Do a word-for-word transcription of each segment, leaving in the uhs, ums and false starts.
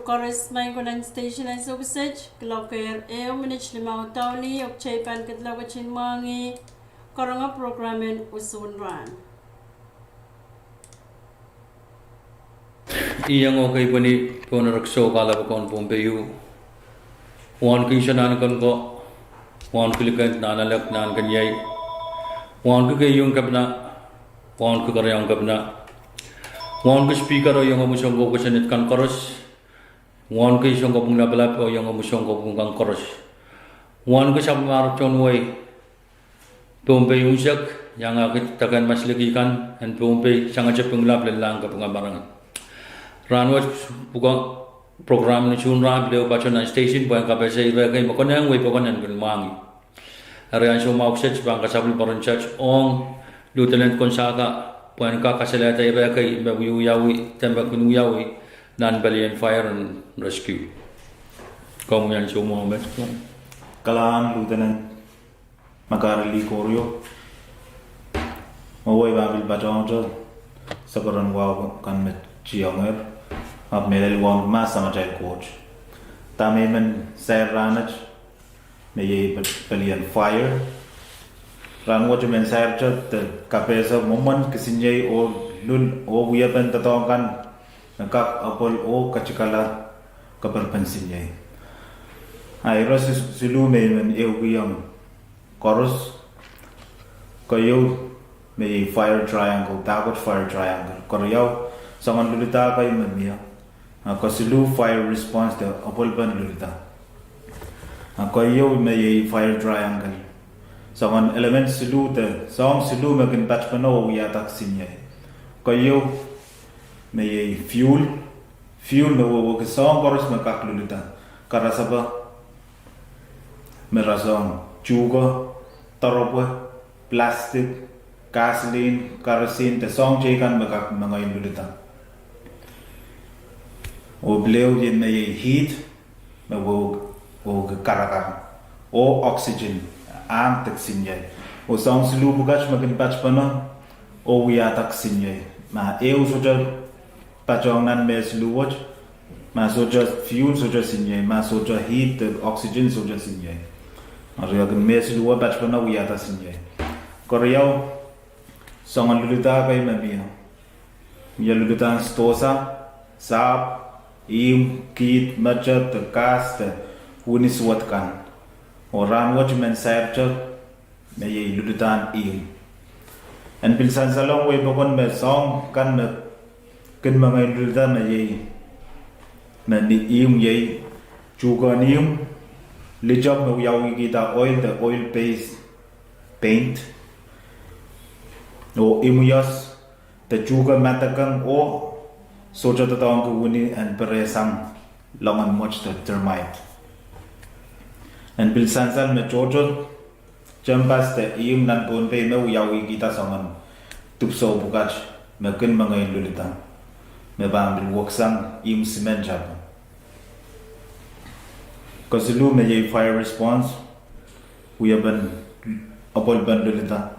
Koaros maing ko nan station en Sohkisehd, kiloak ehu minit limau dauni, oh kitail pahn ketiloak ketin mwahngih karonge program en usun rahn. Iang oh kei pweni pohn erek soh kalap kan Pohnpei ieu. Wahnki Sanahnken ko, wahnki Likend, Nahnalek, Nahnkeniei, wahnki keieun kepina, wahnki keriaun kepina, wahnki Speaker oh iang omw soang ko, Senate kan koaros, wahnki Sounkohpwung Lapalap oh iang omw soang ko kan koaros, wahnki sapwellimomwi tohn wehi Pohnpei unsek, iangahki deke en masliki kan en Pohnpei, Sangete, Pwungla, Pelellahng, Kapinga, Marangi. Rahn wet pwukoa program en usun rahn pil ehu patoh nan station pwehn kapehse ire kei me konehng wehi pokon en kin mwahngih. Eri ansou mwahu kiset pahn kasapwil peren sat ong Lieutenant Konsahka pwehn kak kasalehda ire kei me wiewiawi de me kin wiawi nan pelien fire and rescue. Komwi ansou mwahu met. Kalahngan Lieutenant Makari Likorio, me wehi pahn pil patohdo, sakaren wahu kan me tihongehr, ahpw mehlel wauneki mahs samatail Koht. Dahme I men sair rahnwet, me iei pelien fire. Rahn wet I men sairte de kapehse mwomwen kisiniei oh lul oh wiepen doadoahk kan me kak apwal oh katikala keperpen siniei. A ire siluh me I men ehukihong koaros, keieu me iei fire triangle, dahkot fire triangle. Keriau, soangen lulda kei me mie. A kesiluh fire response de apwalipen lulda. A keieu me iei fire triangle, soangen element siluh de soahng siluh me kin patpene oh wiahda kisiniei. Keieu me iei fuel, fuel me wehwehki soahng koaros me kak lulda, karasepe me rasehng tuhke, doaropwe, plastic, gasoline, kerosene de soahng teikan me kak mengei lulda. Oh pil ehu me iei heat, me wehwehki karakar oh oxygen, ahng de kisiniei. Oh soahng siluh pwukat me kin patpene oh wiahda kisiniei. Ma ehu sohte patohng nan mehn siluh wet, ma sohte fuel sohte kisiniei, ma sohte heat de oxygen sohte kisiniei. Eri kin mehn siluh wet patpene wiahda kisiniei. Keriau, soangen lulda kei me mie. Mie luldan sidohsa, sahpw, ihmw, kiht, mete de gas de wini suwed kan. Oh rahn wet I men sairte, me iei luldan ihmw. En pil sansalong wehi pokon me soahng kan me kin mengei lulda me iei, me ni ihmw iei, tuhkehn ihmw, litok me wiawihkihda oil de oil based paint, oh imwios de tuhke madekeng oh sohte doadoahngki wini en perehsang loangen mwet de termite. En pil sansal me tohto tehnpas de ihmw nan Pohnpei me wiawihkihda soangen dipwisou pwukat me kin mengei lulda, me pahn pil weksang ihmw simen tapo. Kesiluh me iei fire response, wiepen apwalipen lulda.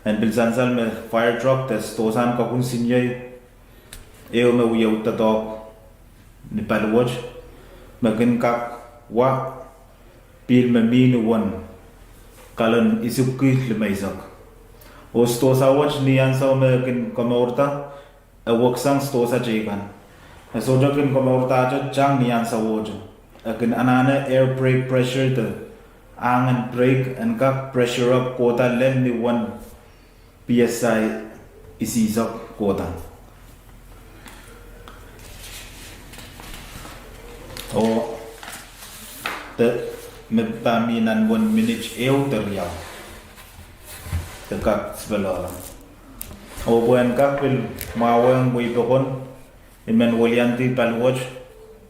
En pil sansal me fire truck de sidohsang kapwung siniei, ehu me wie doadoahk ni paliwet, me kin kak wa pihl me mih ni uwen kalon isipwki limeisek. Oh sidohsa wet ni ansou me kin komourda, e weksang sidohsa teikan. E sohte kin komourdahte tang ni ansouohte. E kin anahne air brake pressure de ahngen brake en kak pressure up kohda lel ni uwen P S I isihsek kohda. Oh de me pahn mih nan uwen minit ehu de riau de kak sipeloale. Oh pwehn kak pil mwahuwehng wehi pokon, I men weliandi paliwet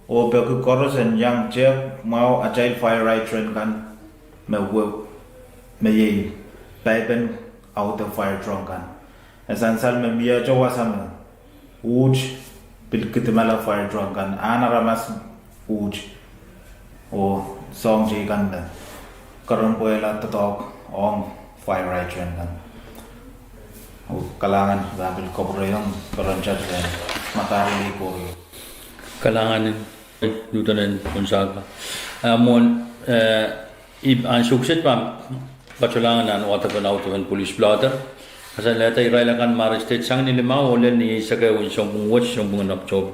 oh peki koaros en iang tehk mwahu atail fire hydrant kan, me we, me iei paipen aude fire truck kan. E sansal me miehte wasa me uht pil kidimala fire truck kan, ahn aramas uht, oh soahng teikan me kerempwehla doadoahk ong fire hydrant kan. Oh kalahngan, I pahn pil kapwurehiong peren tet rehn Makari Likorio. Kalahngan en Lieutenant Gonzaga. Ah, mwohn, eh, ip ansou kiset pahn patohlahng nan wadepen audepen police blotter. Kasalehda irail akan me arrested sang ni limau oh lel ni eisek ehu en sounpwong wet, sounpwong en October.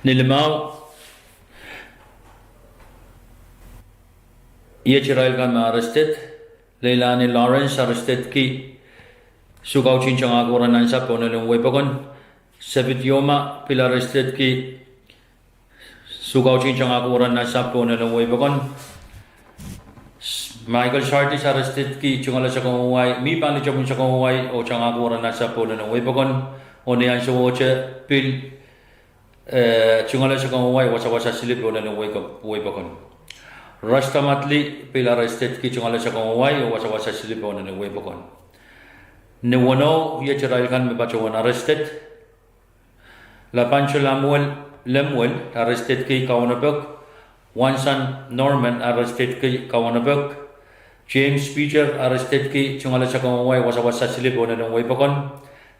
Ni limau, iet irail kan me arrested. Leilani Lawrence arrestedki, sukautin tengahki weren ansou pohn elen wehi pokon. Sefidioma pil arrestedki, sukautin tengahki weren ansou pohn elen wehi pokon. Michael Shartis arrestedki, tungoale sakau en wai, mi pali tepin sakau en wai, oh tengahki weren ansou pohn elen wehi pokon. Oh ni ansowohte pil, eh, tungoale sakau en wai, wasawasa sili pohn elen wehi pokon. Rasta Matli pil arrestedki, tungoale sakau en wai, oh wasawasa sili pohn elen wehi pokon. Ni weneu, iet irail kan me patohwan arrested. Lapancho Lemuel, Lemuel arrestedki, kaunopok. Wansan Norman arrestedki, kaunopok. James Peter arrestedki, tungoale sakau en wai, wasawasa sili pohn elen wehi pokon.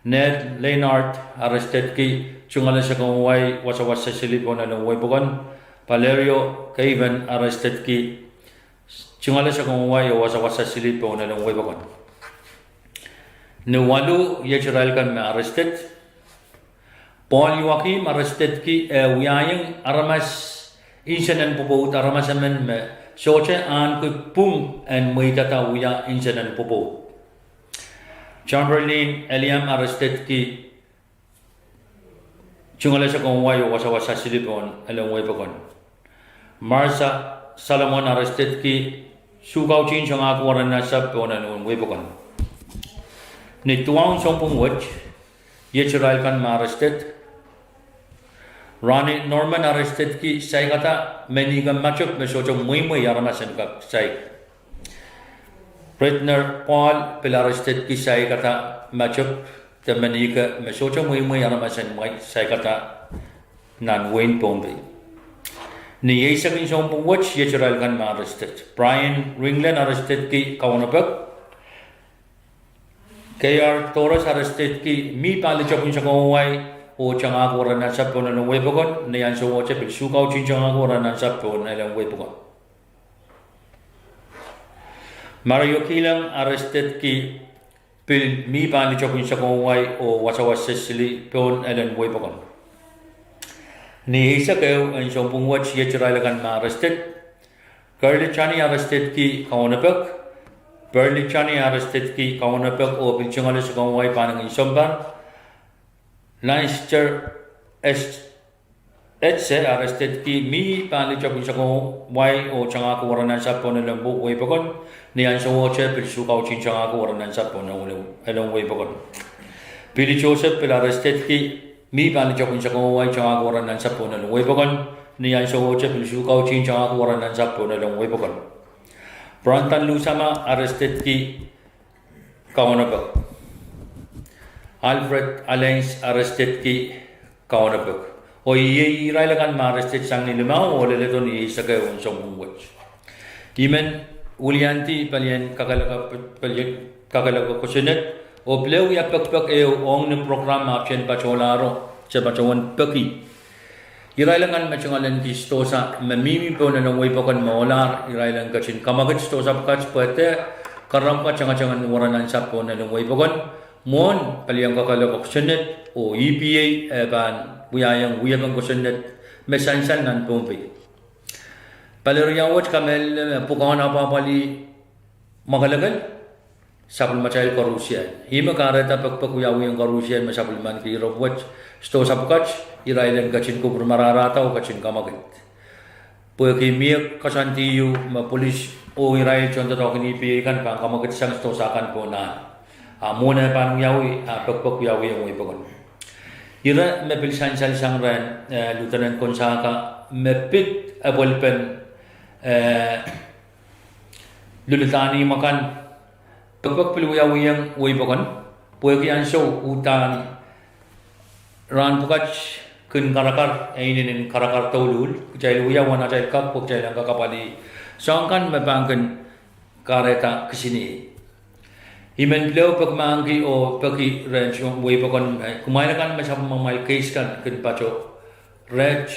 Ned Leinart arrestedki, tungoale sakau en wai, wasawasa sili pohn elen wehi pokon. Valerio Caven arrestedki, tungoale sakau en wai, oh wasawasa sili pohn elen wehi pokon. Ni waluh, iet irail kan me arrested. Paul Joachim arrestedki, eh, wiahiong aramas nsenen pwopwoud, aramas emen me sohte ahneki pwung en mweidada wia nsenen pwopwoud. Chamberlain Eliam arrestedki, tungoale sakau en wai, oh wasawasa sili pohn elen wehi pokon. Marsa Solomon arrestedki, sukautin tengahki weren ansou pohn elen wehi pokon. Ni duwau en sounpwong wet, iet irail kan me arrested. Ronnie Norman arrestedki, saikada menike matop me sohte mweimwei aramas en kak saik. Redner Paul pil arrestedki, saikada matop de menike me sohte mweimwei aramas en saikada nan wehin Pohnpei. Ni eisek en sounpwong wet, iet irail kan me arrested. Brian Ringlen arrestedki, kaunopok. K R Torres arrestedki, mi pali tepin sakau en wai, oh tengahki weren ansou pohn elen wehi pokon. Ni ansowohte pil sukautin tengahki weren ansou pohn elen wehi pokon. Mario Kilang arrestedki, pil mi pali tepin sakau en wai, oh wasawasa sili pohn elen wehi pokon. Ni eisek ehu en sounpwong wet, iet irail akan me arrested. Curly Johnny arrestedki, kaunopok. Burley Johnny arrestedki, kaunopok, oh pil tungoale sakau en wai pahn ngehn sounpar. Leinster Etse arrestedki, mi pali tepin sakau en wai, oh tengahki weren ansou pohn elen wehi pokon. Ni ansowohte pil sukautin tengahki weren ansou pohn elen wehi pokon. Billy Joseph pil arrestedki, mi pali tepin sakau en wai, tengahki weren ansou pohn elen wehi pokon. Ni ansowohte pil sukautin tengahki weren ansou pohn elen wehi pokon. Brandon Lusama arrestedki, kaunopok. Alfred Allens arrestedki, kaunopok. Oh iei irail akan me arrested sang ni limau oh leledo ni eisek ehu en sounpwong wet. I men wiliandi palien kakehlaka, palien kakehlaka kosonned, oh pil wia pekpek ehu ong ni program ahpw I en patohlahro, se patohwan peki irail akan me tungoalenki sdohsa me mihmi pohn elen wehi pokon me ohlahr, irail en ketin kamwekid sdohsa pwukat pwehde karamwka tengeteng en weren ansou pohn elen wehi pokon. Mwohn palien kakehlaka kosonned oh E P A e pahn wiahiong wiepen kosonned me sansal nan Pohnpei. Pali riau wet kamehlele me pwukoahn apwahpwalih mwakelekel sapwellimatail koaruhsie. Ihme kahrehda pekpek wiawihong koaruhsie me sapwellimaniki Europe wet sdohsa pwukat, irail en ketin kupwur marahrahda oh ketin kamwekid. Pwehki mie koasoandi ieu me police oh irail tohn doadoahk en E P A kan pahn kamwekid sang sdohsa kan pohn ah, a mwohn e pahn wiawi, a pekpek wiawihong wehi pokon. Ire me pil sansal sang rehn, eh, Lieutenant Gonzaga me pid epwelpen, eh, luludahn ihmw akan, pekpek pil wiawihong wehi pokon, pwehki ansou uhdahn rahn pwukat kin karakar, e inenen karakar douluhl, kitail wia uwen atail kak pwe kitail en kak apwalih soahng kan me pahn kin kahrehda kisiniei. I men pil pekimahkki oh peki rehn wehi pokon, eh, kumwail akan me sapwellimamwail case kan kin pato, reht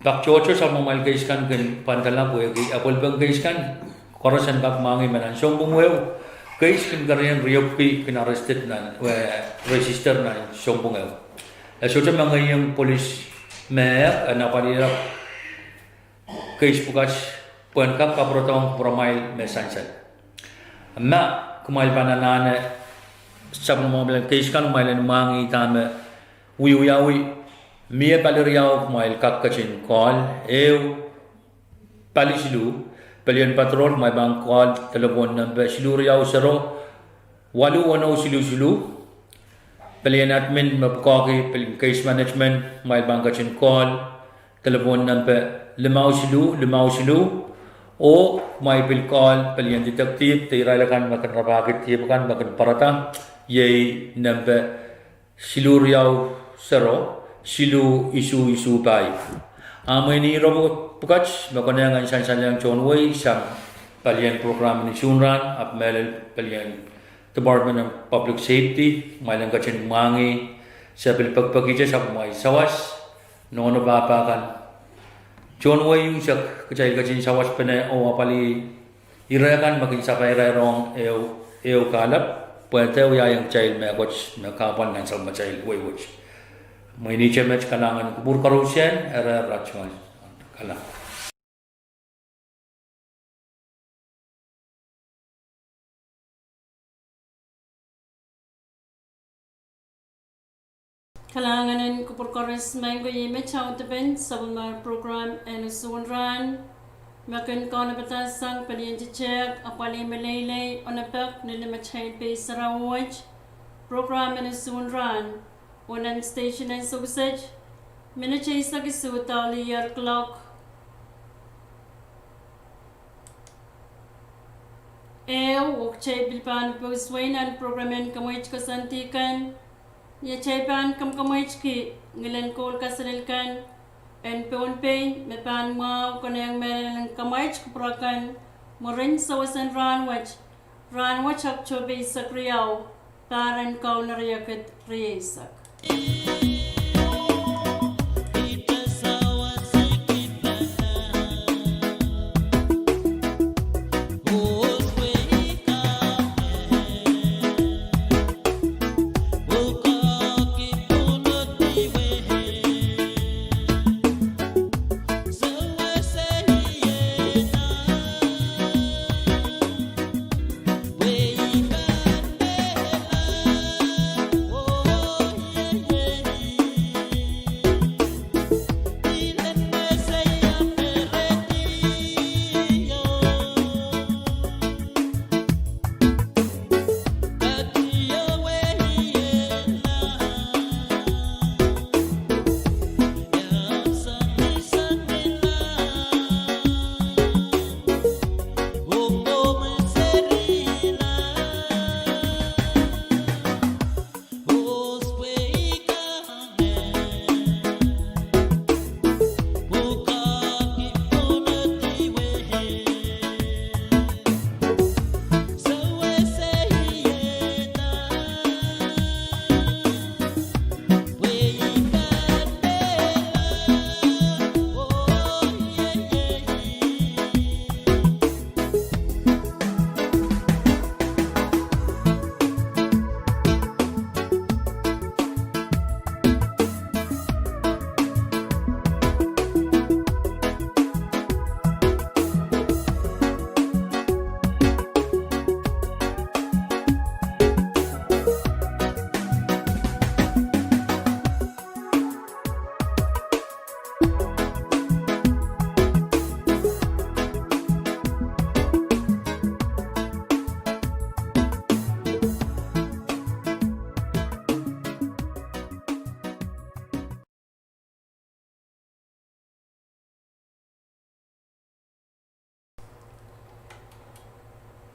Pak tohto sapwellimamwail keis kan kin pwandala pwehki apwalpen keis kan koaros en kak mwahngih me nan sounpwong ehu keis kin kerenieng riepwiki kin arrested nan, eh, register nan sounpwong ehu. E sohte mengeiong polis me e apwalih keis pwukat pwehn kak kapwuredohng kupwuramwail me sansal. Ma kumwail pahn anahne sapwellimamwail keis kan, kumwail en mwahngih dahme wiewiawi, mie pali riau kumwail kak ketin call, ehu pali siluh, pelien patrol, kumwail pahn call telephone nempe siluh riau sero, waluh weneu siluh siluh, pelien admin me pwukoahki pelien case management, kumwail pahn ketin call telephone nempe limau siluh limau siluh, oh kumwail pil call pelien detective de irail akan me kin rapahki dihp akan me kin pwarada, iei nempe siluh riau sero, siluh isuh isuh pahieu. A mwein ire pwukat me konehng en sansalehiong tohn wehi sang pelien program en usuhn rahn, ahpw mehlel pelien Department of Public Safety, kumwail en ketin mwahngih, se pil pekipekihte sapwellimamwail sawas, nohno pahpa kan, tohn wehi unsek kitail ketin sawaspene oh apwalih ire kan me kin sapairairohng ehu, ehu kahlap, pwehn dehr wiahiong kitail mehkot me kahpwal nan sapwellimatail wehi wet. Mwein ihte met, kalahngan en kupwur koarusie, ere rat, kalahngan. Kalahngan en kupwur koaros, maing ko, iei met audepen sapwellimomwi program en usuhn rahn, me kin kaunopada sang pelien titehk, apwalih meleilei, onopek ni limatail pei sarawi wet, program en usuhn rahn, oh nan station en sokiset, minit eisek isuh dohlier clock ehu, oh kitail pil pahn pouswei nan program en kamweit koasoandi kan, ni atail pahn kamkamweitki ngilen koul kaselel kan en Pohnpei me pahn mwahu konehng mehlel en kamweit kupwur akan mwurin sawas en rahn wet, rahn wet Oktohpe eisek riau, pahr en Kauno riekid rieisek.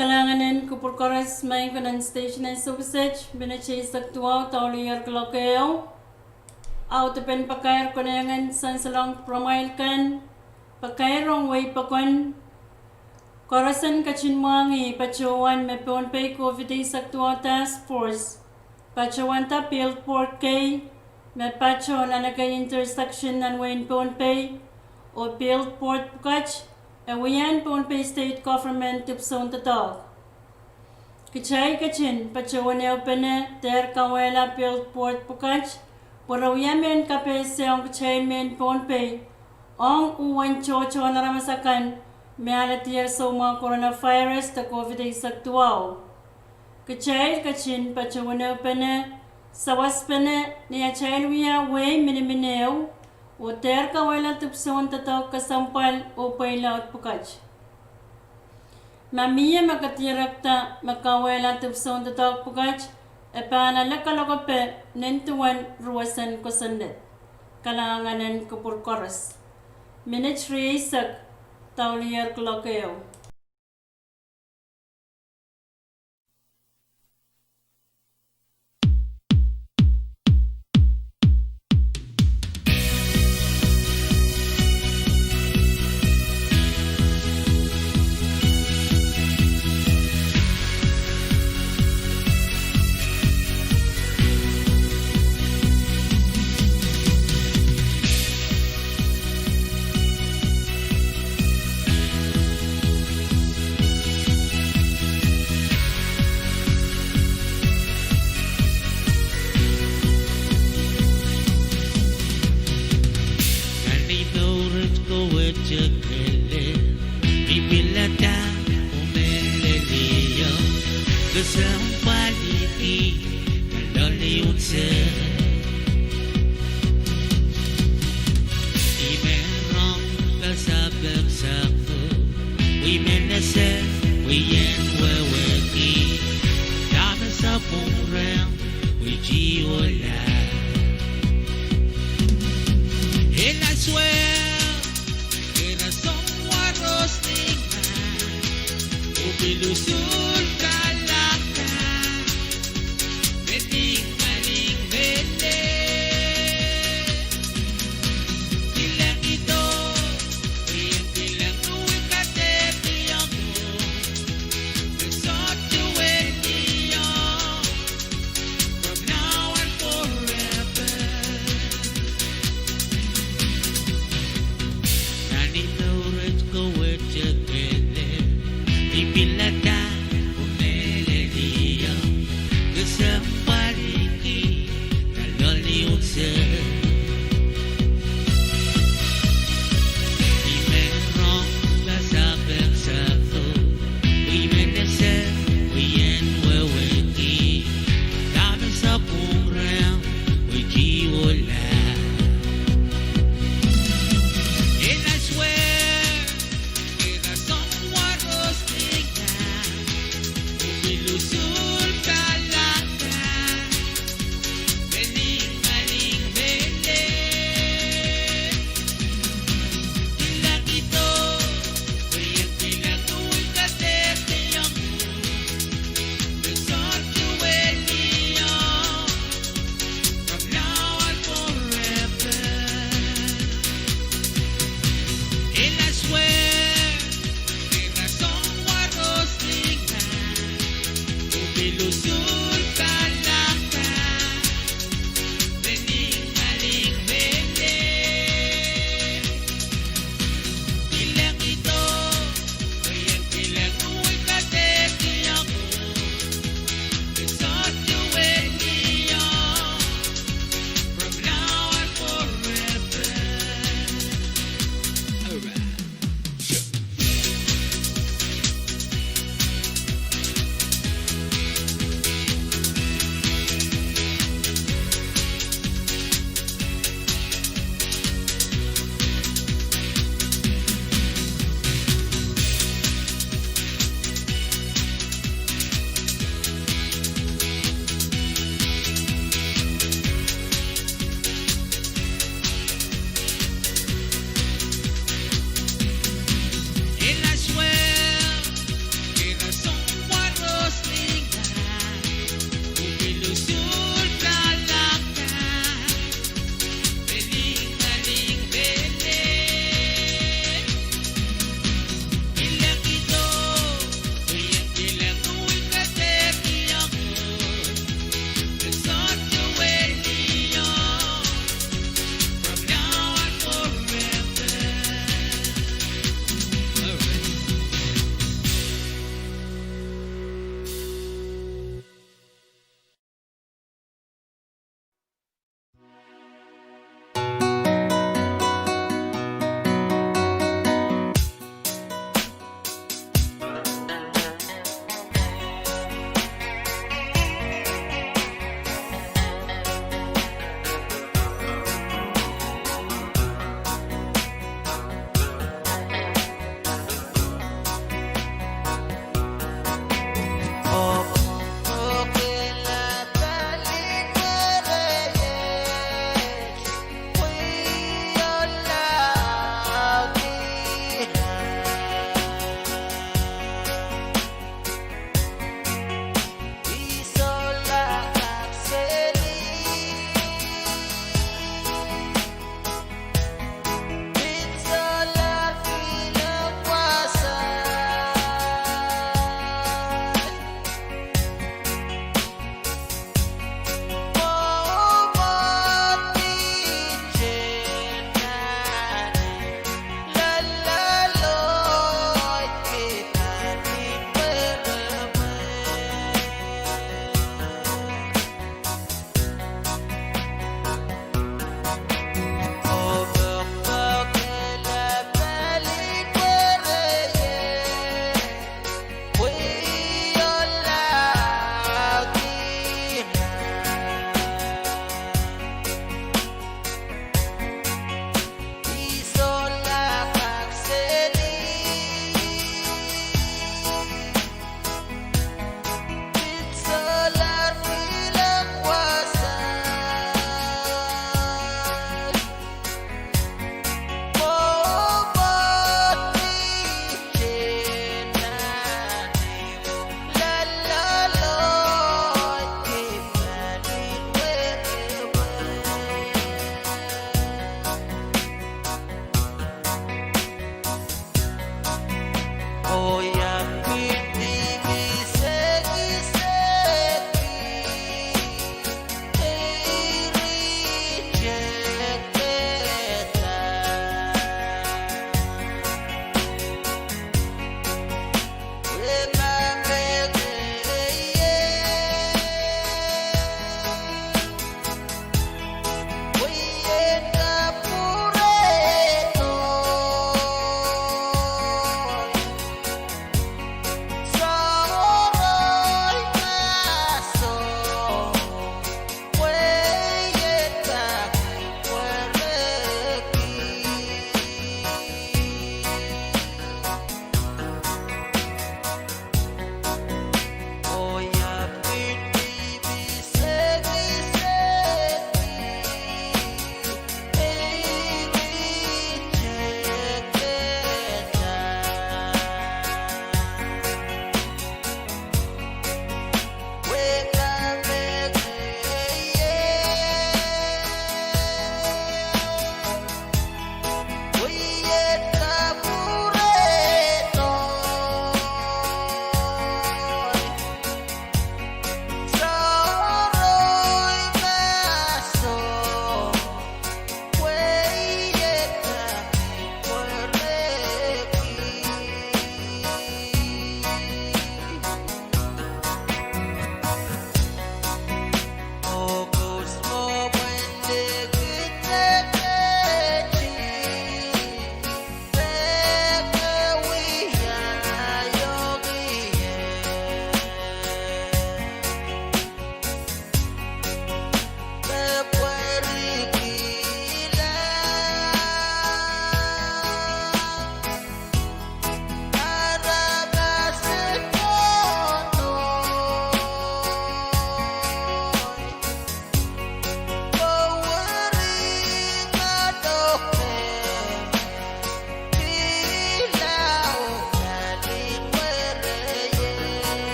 Kalahngan en kupwur koaros, maing ko, nan station en sokiset, minit eisek duwau dohlier clock ehu. Audepen pakair konehng en sansalohng pwuramwail kan, pakair ong wehi pokon, koaros en ketin mwahngih patohwan me Pohnpei COVID eisek duwau task force patohwanda billboard kei me patoh nan ekei intersection nan wehin Pohnpei, oh billboard pwukat, e wia en Pohnpei State Government dipwisoun doadoahk. Kitail ketin patohwan ehupene dehr kauwehla billboard pwukat, pwe re wia mehn kapehse ong kitail mehn Pohnpei, ong uwen tohtohn aramas akan me aledier soumwahu coronavirus de COVID eisek duwau. Kitail ketin patohwan ehupene, sawaspene, ni atail wia wehi miniminieu, oh dehr kauwehla dipwisoun doadoahk kesempwal oh pweilaud pwukat. Ma mie me ke direkda me kauwehla dipwisoun doadoahk pwukat, e pahn ale kalokape nin duwen ruwesen kosonned. Kalahngan en kupwur koaros. Minit rieisek daulier kuloak ehu. Nan ei mouret kowet kelehpw, I pilada oh men lelio, kesempwalki me loale unsek. I men rong kasapeksako, I men ese pwien wehwehki, dahme sapwung rehmw pwehki ohla. Ena sweo, ena soumwaros ni ngehi, oh pil usul kalahkala. Nan ei mouret kowet kelehpw, I pilada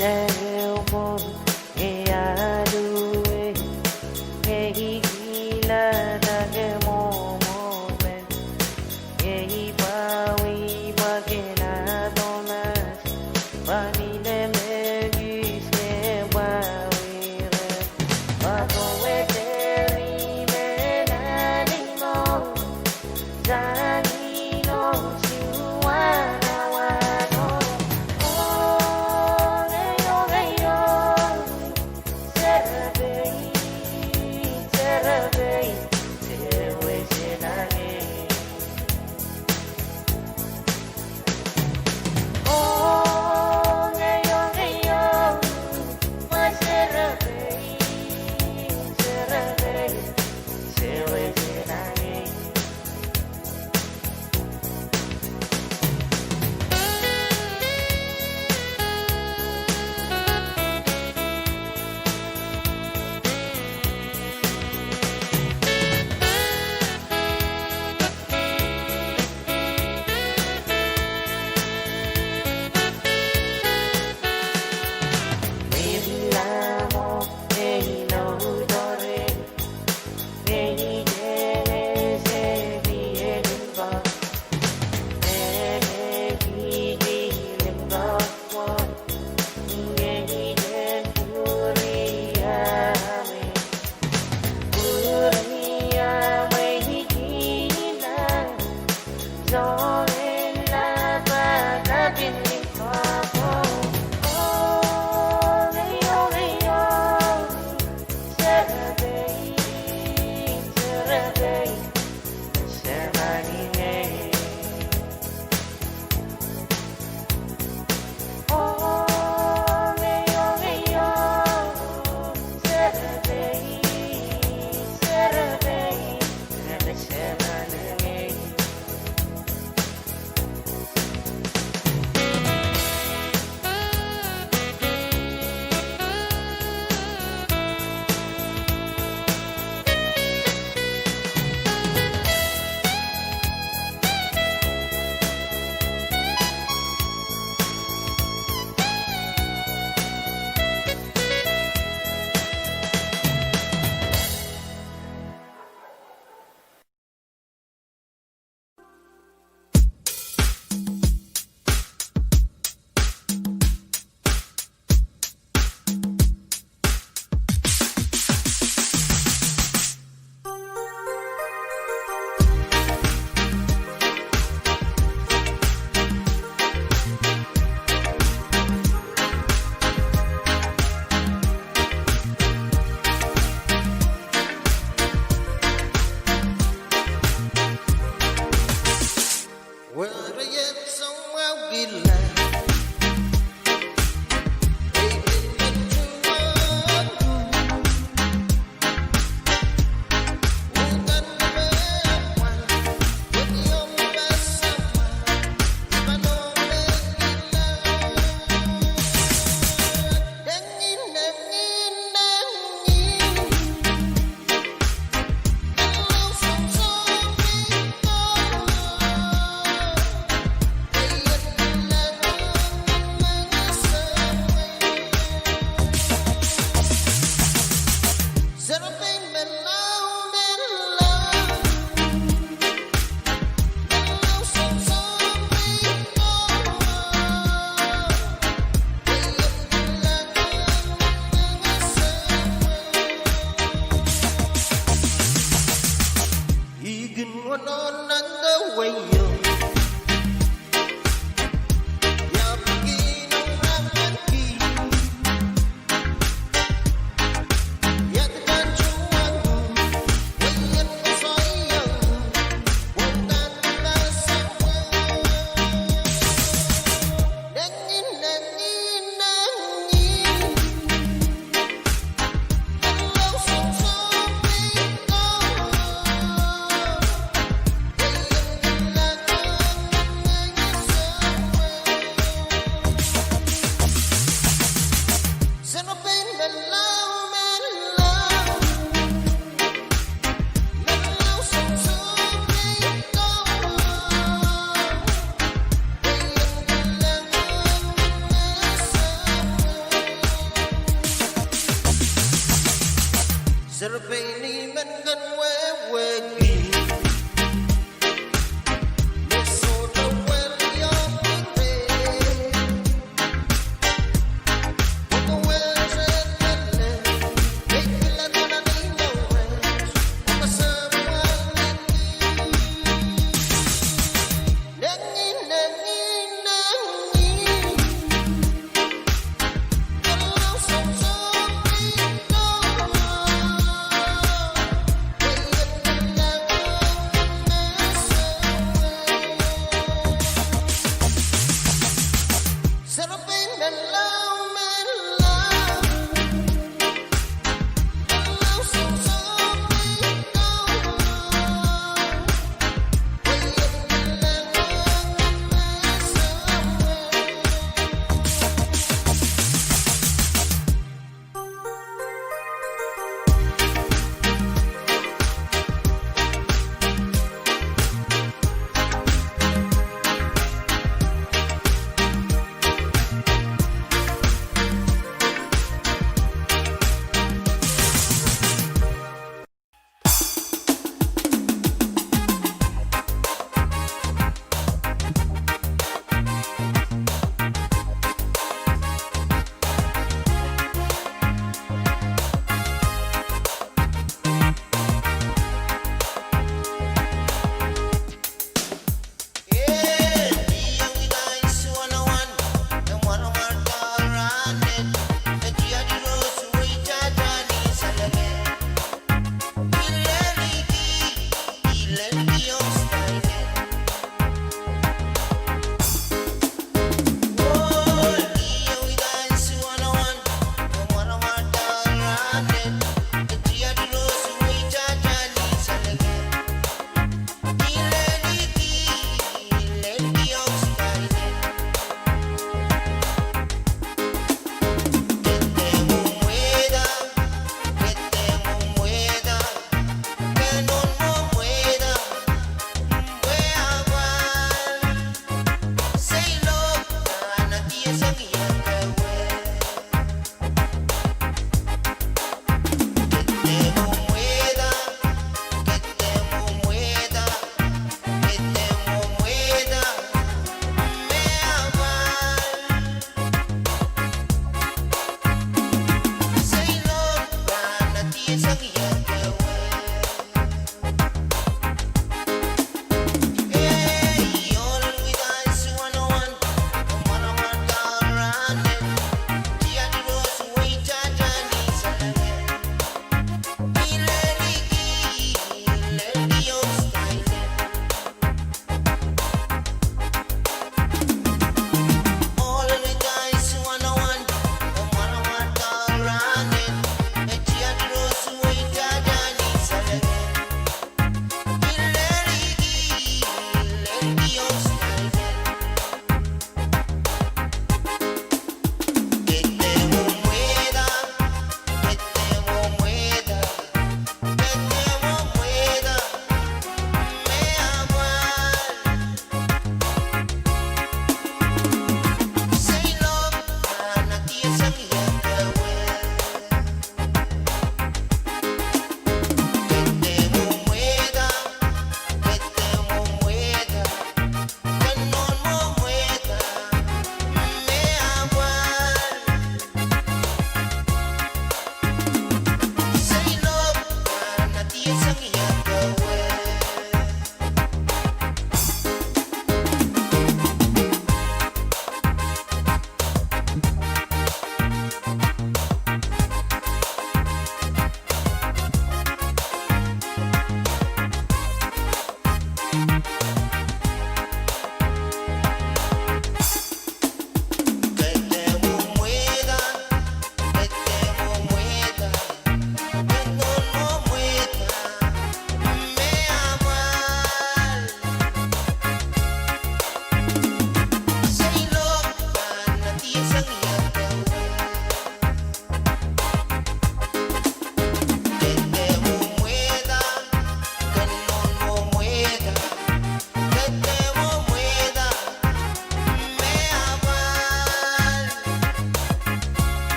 Nan ehu pwong, ngehi aluwe, ngehi kilada ke mwomwohd men. Ngehi pwawih pwe ke nah Tomas, pwe mie me kis ke pwawih reh. Pwe kowe dehr mie nan imwo, sang inou suwanawan o. Oh, ngehi, oh, ngehi, oh, serepein, serepein, sewese nangei. Oh,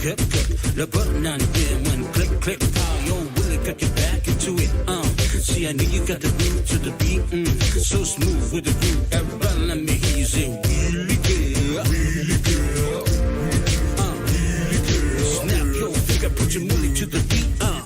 Kep, kep, lapalap nan pehmwen click, click, pow, yo, will it get you back into it, uh. See, I knew you got the groove to the beat, mm. So smooth with the groove, everybody let me hear you say, "Wheelie girl, wheelie girl, uh, wheelie girl." Snap your finger, put your money to the beat, uh.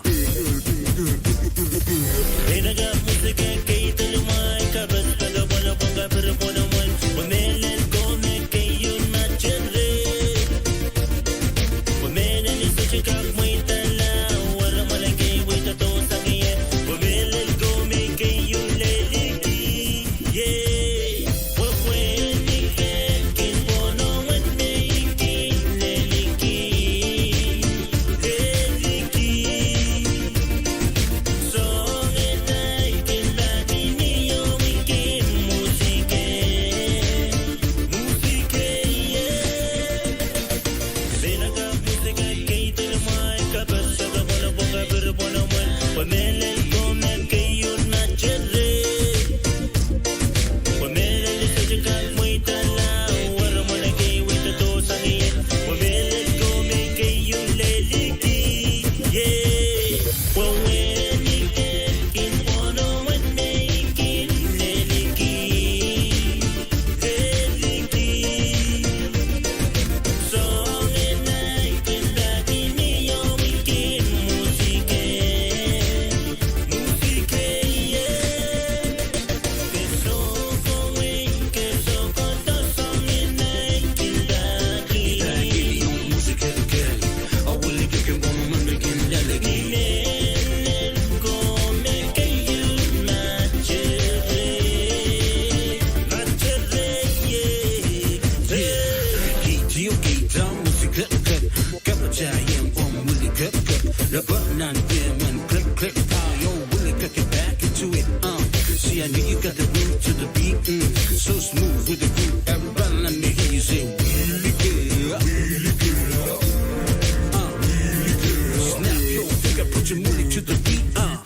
Click, click, pow, yo, will it get you back into it, uh. See, I knew you got the groove to the beat, mm. So smooth with the groove, everybody let me hear you say, "Wheelie girl, wheelie girl, uh, wheelie girl." Snap your finger, put your money to the beat, uh.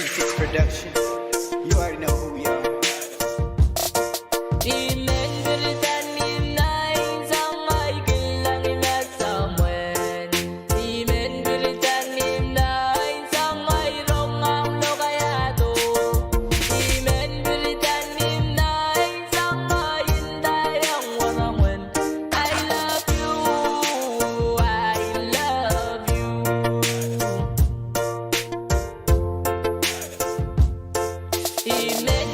Six Production. You already know who we are. I men pil tani nai sang ai kilang i mesomwen. I men pil tani nai sang ai rong ahmw lokaiahdo. I men pil tani nai sang ai ndaiong werengwen. I love you, I love you. I men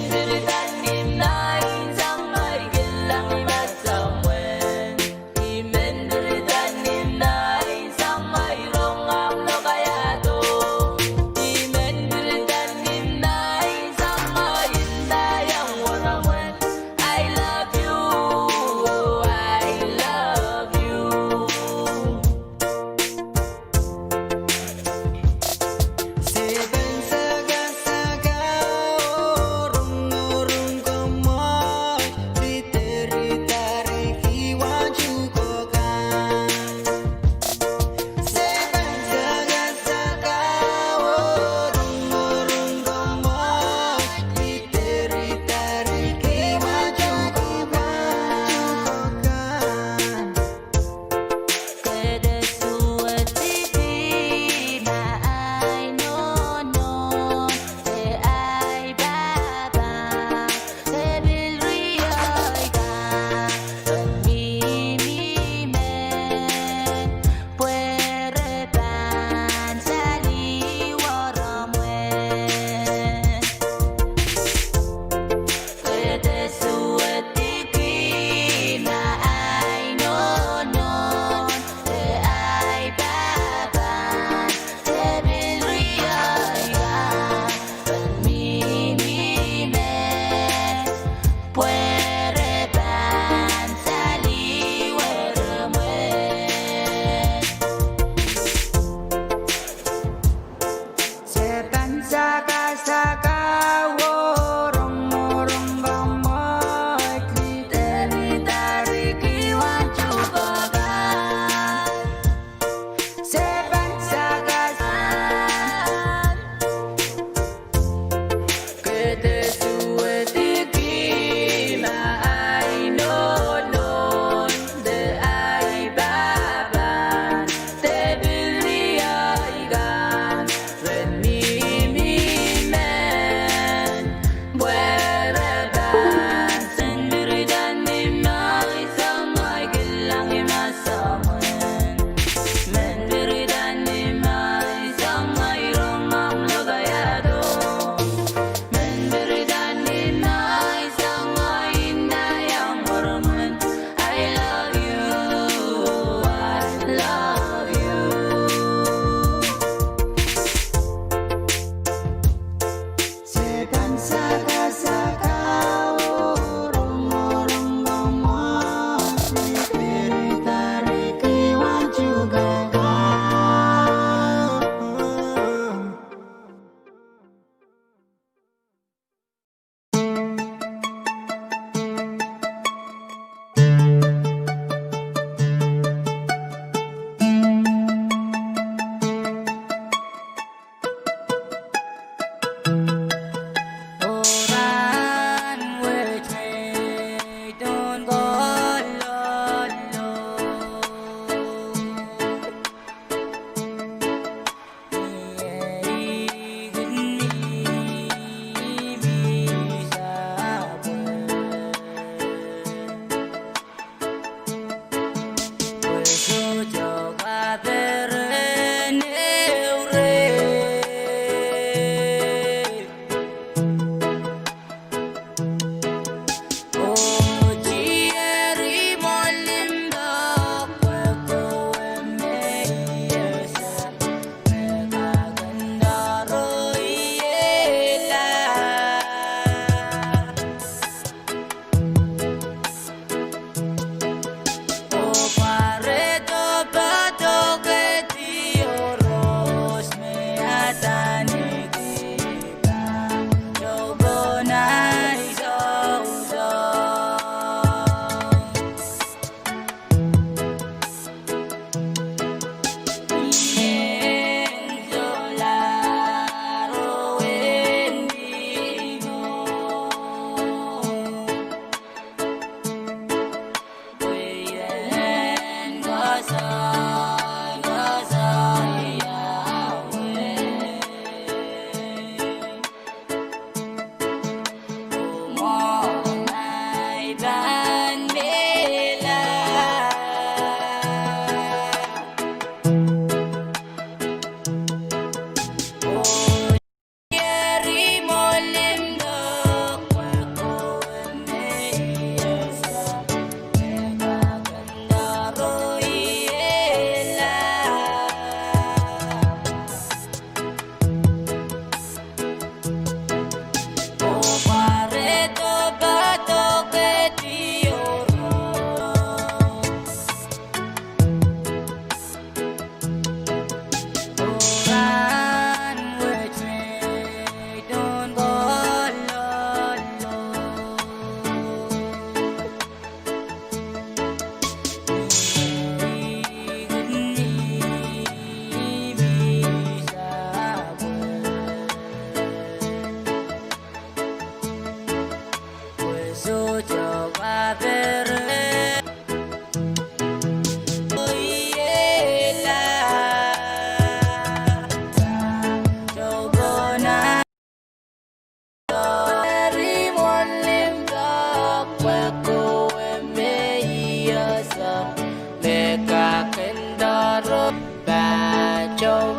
Pahtou,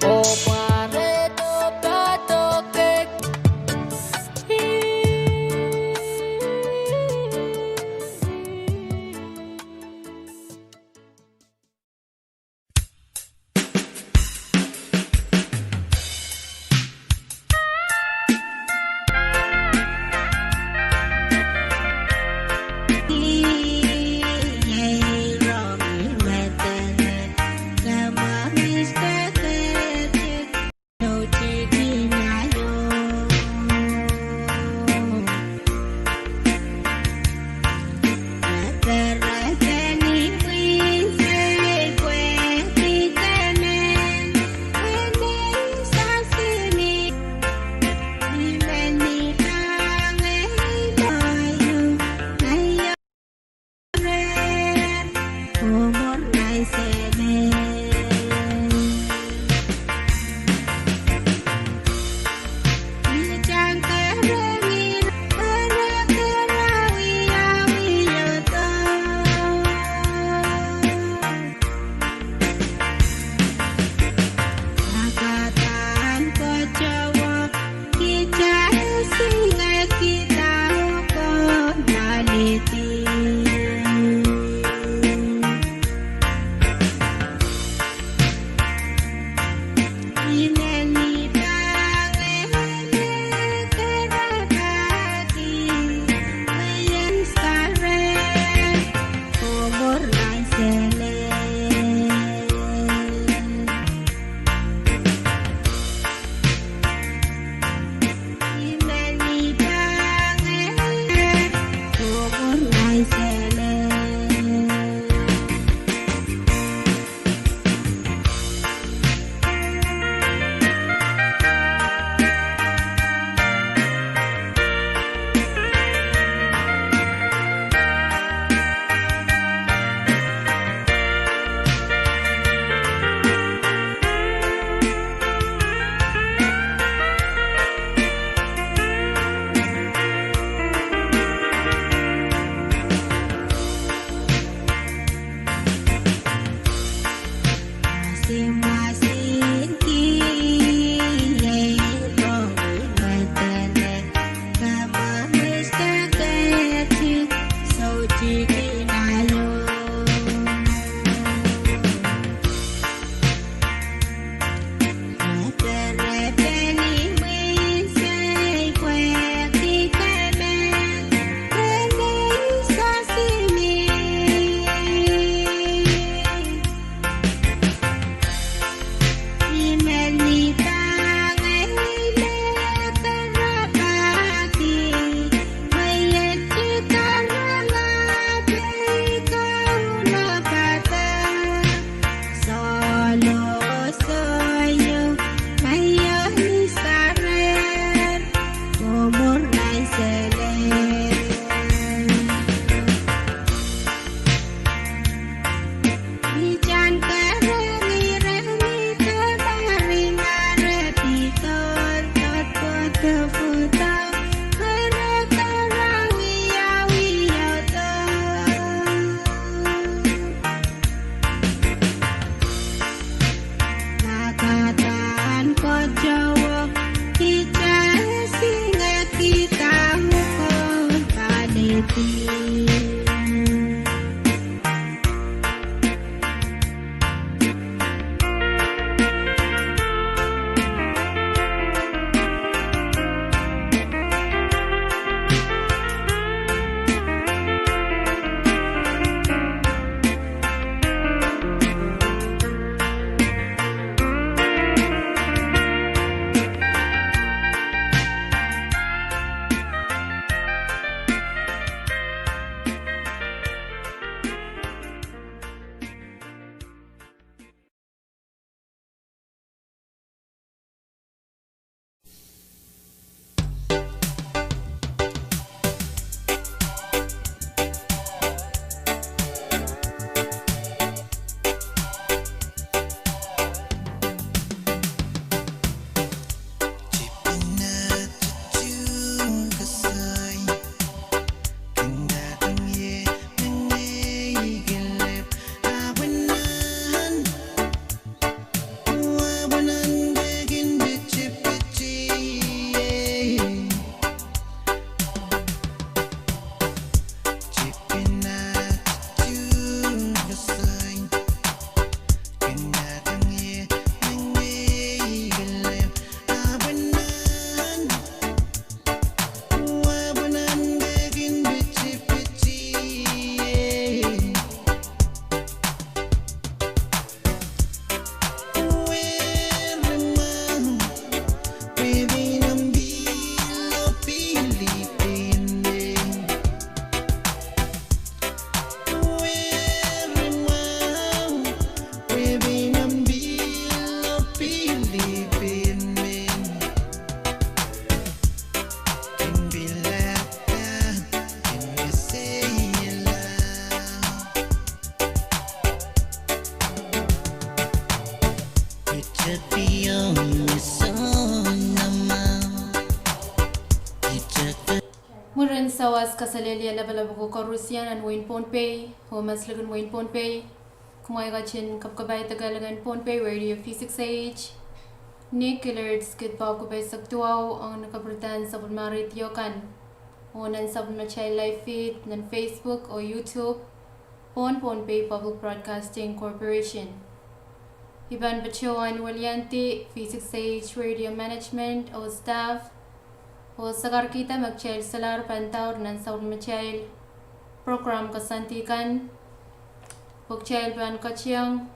oh pware doh pahtou kei. Mwurin sawas, kaselehlie lapalap ko koarusie nan wehin Pohnpei oh mas likin wehin Pohnpei. Kumwail ketin kapkapaidek leken Pohnpei Radio V six A H. Ni Killard Skidmore, kupwuren duwau ong ni kapwuradahn sapwellimatail radio kan oh nan sapwellimatail live feed nan Facebook oh YouTube, Pohnpei Public Broadcasting Corporation. I pahn patohwan weliandi V six A H radio management oh staff oh sakarkihda me kitail solahr pahn daur nan sapwellimatail program koasoandi kan, pwe kitail pahn ketiong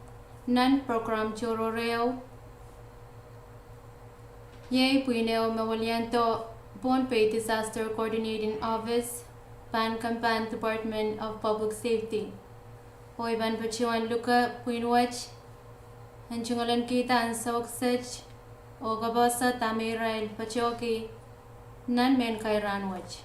nan program tohrohr ehu. Iei pwihn ehu me weliando Pohnpei Disaster Coordinating Office pahn kempahn Department of Public Safety. Oh I pahn patohwan luke pwihn wet en tungoalenkihda ansou kiset oh kapehse dahme irail patohki nan mehn kairahn wet.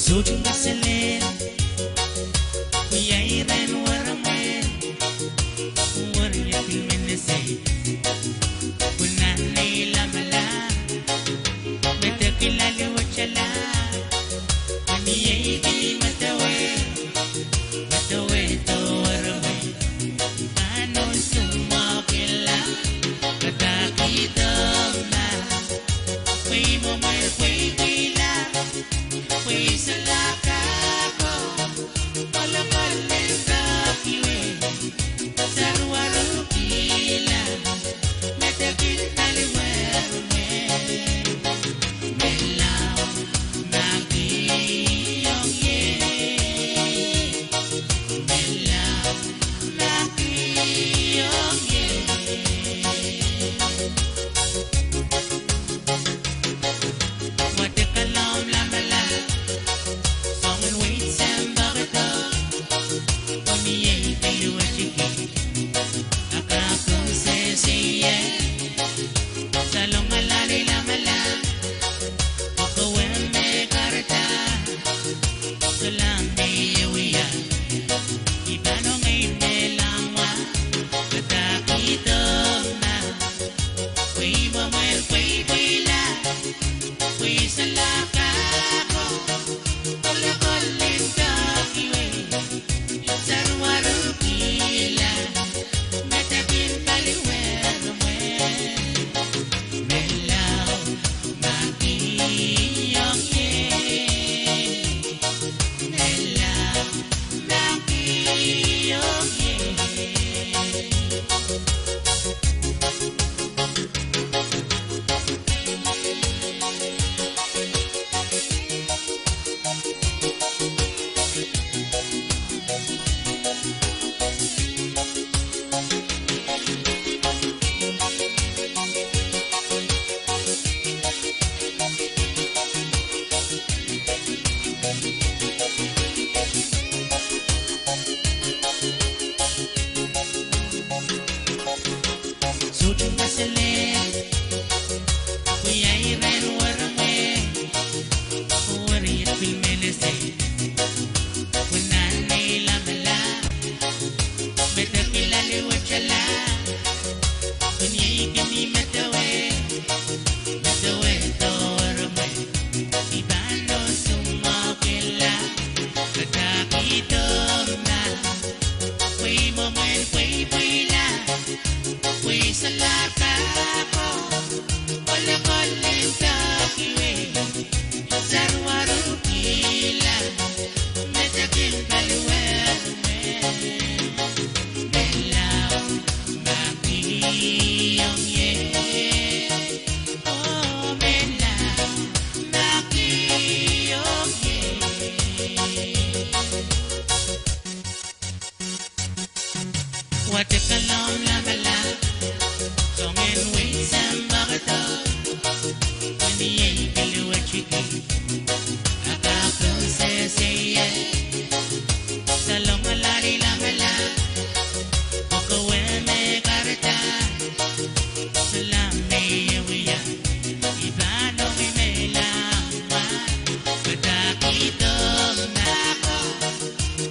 Sohte ngeselel, ieiren weremwe, weriet pil menesei. Pwe nan ei lamalam, medek pil aliwetala. Pwe ni ei pil medewe, medewe doh weremwe. Anon sumwokila, padahkihdo ma. Pwe imwomwei pweipweila, pwe I solahr kahko, kolokol en dohki wei, saruwarukihla, medek pil paliweremwe. Mehlao, ma kihong ie. Mehlao, ma kihong ie. Wadek along lamalam, soangen weid sampah doh, oh ni ei pil wetiki, a kapwung sehse ie. Salongala ni lamalam, oh kowe me kahrehda, sohla me I wia, I pahn ong ei mehlao wa, padahkihdo ma. Pwe imwomwei pweipweila, pwe I solahr kahko, kolokol en dohki wei, saruwarukihla, medek pil paliweremwe. Mehlao, ma kihong ie. Mehlao, ma kihong ie. Sohte ngeselel, pwe ieiren weremwe, weriet pil menesei. Pwe nan ei lamalam, medek pil aliwetala. Pwe ni ei kin medewe, medewe doh weremwe. I pahn sumwokila, padahkihdo ma. Pwe imwomwei pweipweila, pwe I solahr kahko, kolokol en dohki wei, saruwarukihla, medek pil paliweremwe. Mehlao, ma kihong ie. Oh, mehlao, ma kihong ie. Wadek along lamalam, soangen weid sampah doh, oh ni ei pil wetiki, a kapwung sehse ie. Salongala ni lamalam, oh kowe me kahrehda, sohla me I wia, I pahn ong ei mehlao wa, padahkihdo ma ko,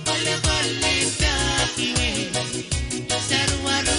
kolokol en dohki wei, saruwaru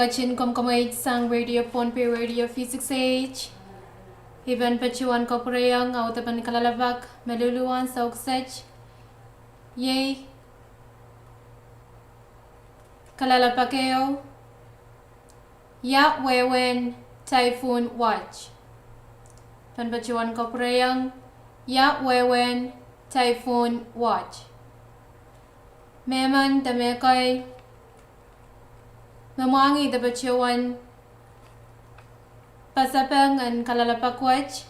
Ketin komw komweit sang Radio Pohnpei, Radio V six H. I pahn patohwan kapwurehiong audepen kalelapak me luluwan soukiset. Iei kalelapak ehu: Ia wehwehn Typhoon Watch? Pahn patohwan kapwurehiong: Ia wehwehn Typhoon Watch? Mehmen de mehkei me mwahngih de patohwan pasapeng en kalelapak wet,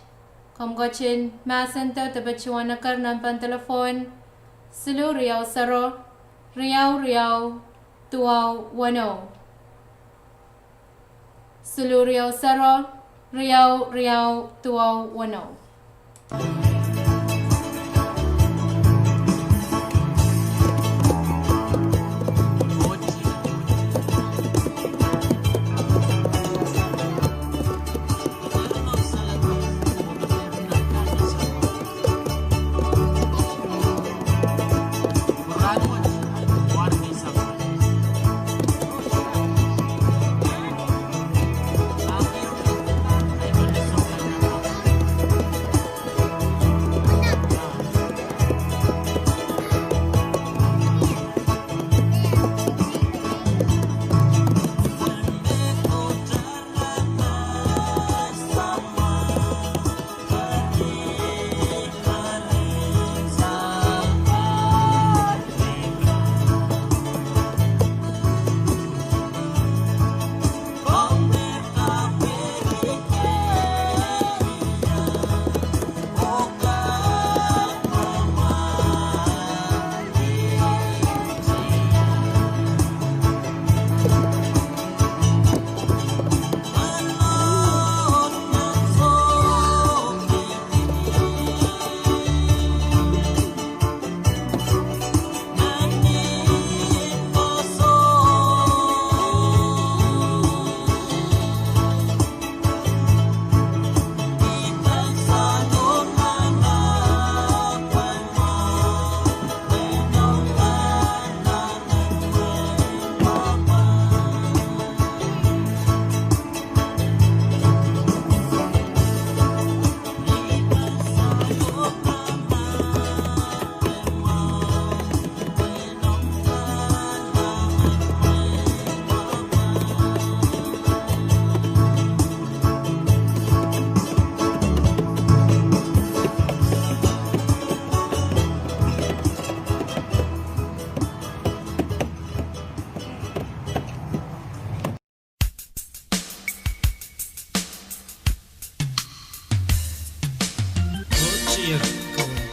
komw ketin mahsendo de patohwan eker nempehn delepwohn siluh riau sero riau riau duwau weneu. Siluh riau sero riau riau duwau weneu. Koht ier kawei,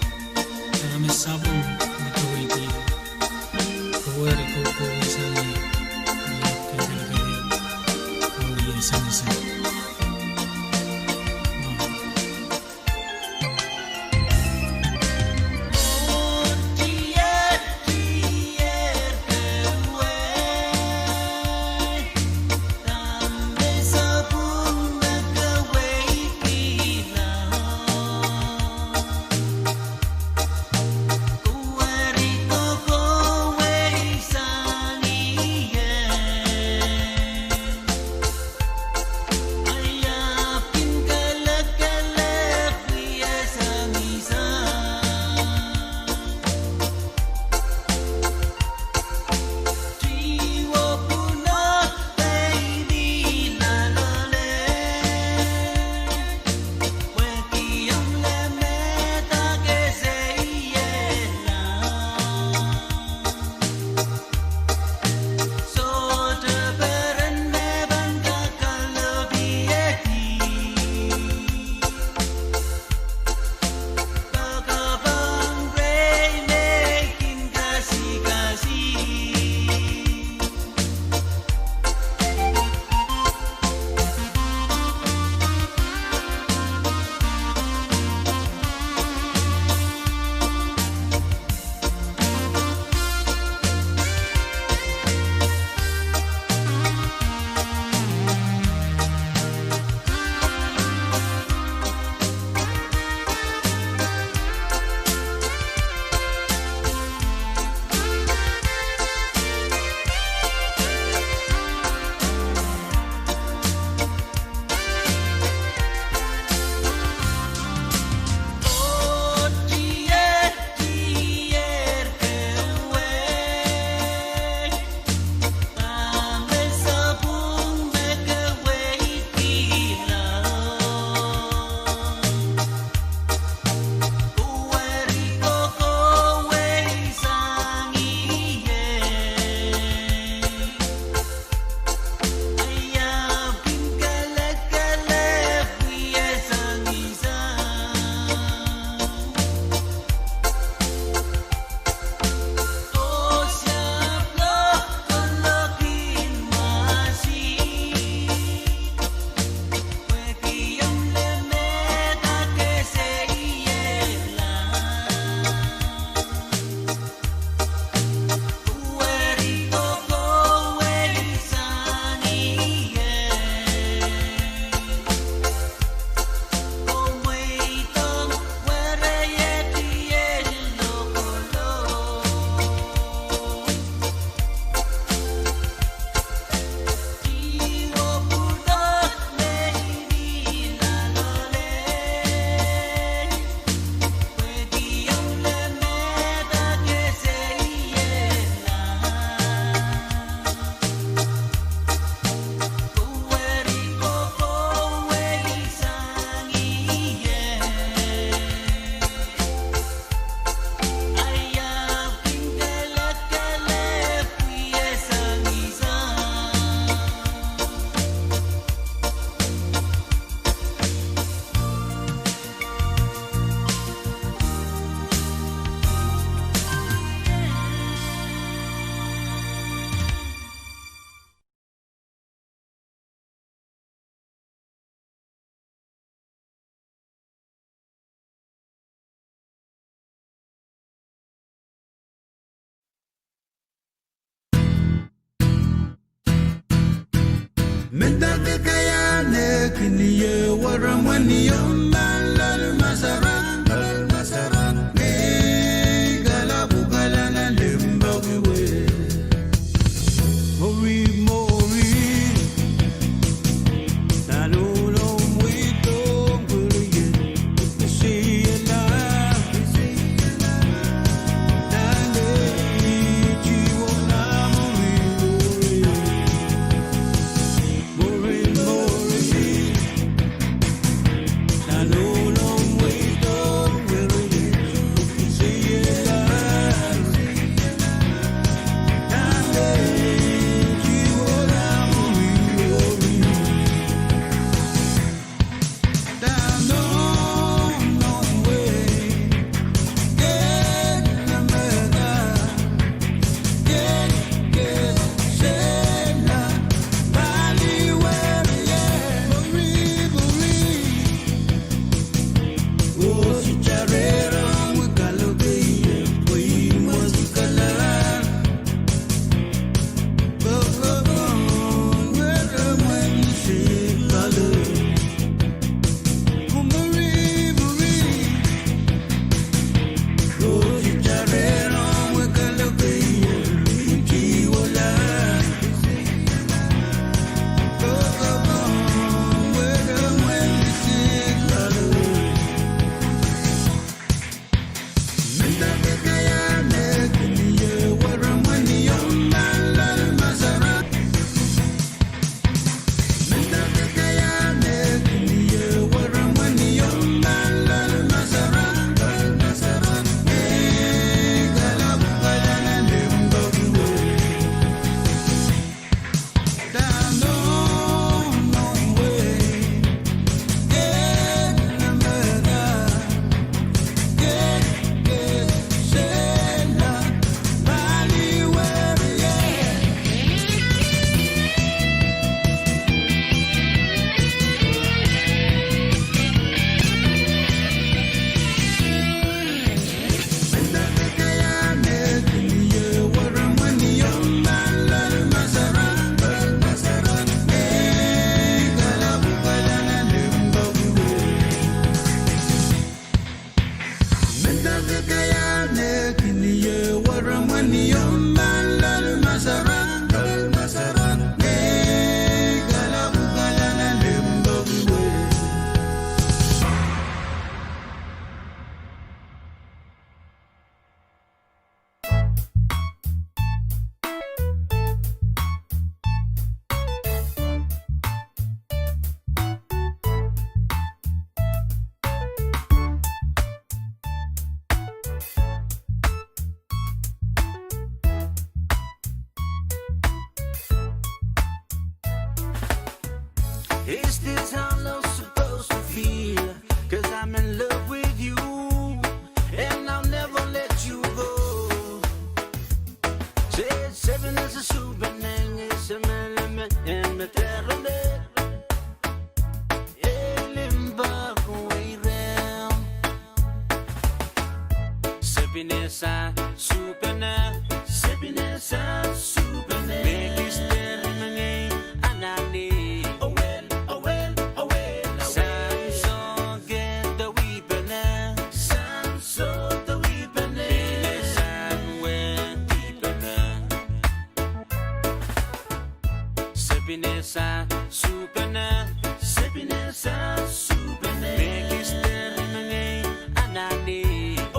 dahme sapwung me kaweid ie? Kawehwe kohkohwei sang ie, ni ahpw kehkehla kelehpw, oh iei sansal. Mendahte kaiahn eh kin ie weremwen ieu nan loal masarak, loal masarak, ngehi kalapw kalana limpoak wet. Mori, mori, Is this how love's supposed to feel? 'Cause I'm in love with you, and I'll never let you go. Se, sepin ese supene, ngehi semeleme en me dehr ronge. Ei limpoak weirem. Sepin ese supene, sepin ese supene. Me kis dehr ronge anahne. Owel, owel, owel, owel. Sang sohte wipene. Sang sohte wipene. Pil sang wehn dipene. Sepin ese supene, sepin ese supene. Me kis dehr ronge anahne.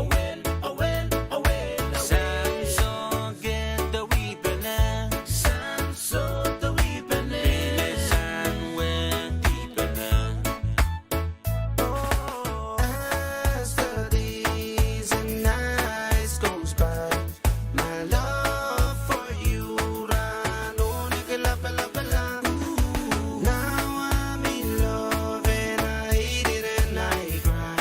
Owel, owel, owel, owel. Sang sohte wipene. Sang sohte wipene. Pil sang wehn dipene. Oh, as the days and nights goes by, my love for you ran on like a lava, lava, lava. Now I'm in love and I hate it and I cry.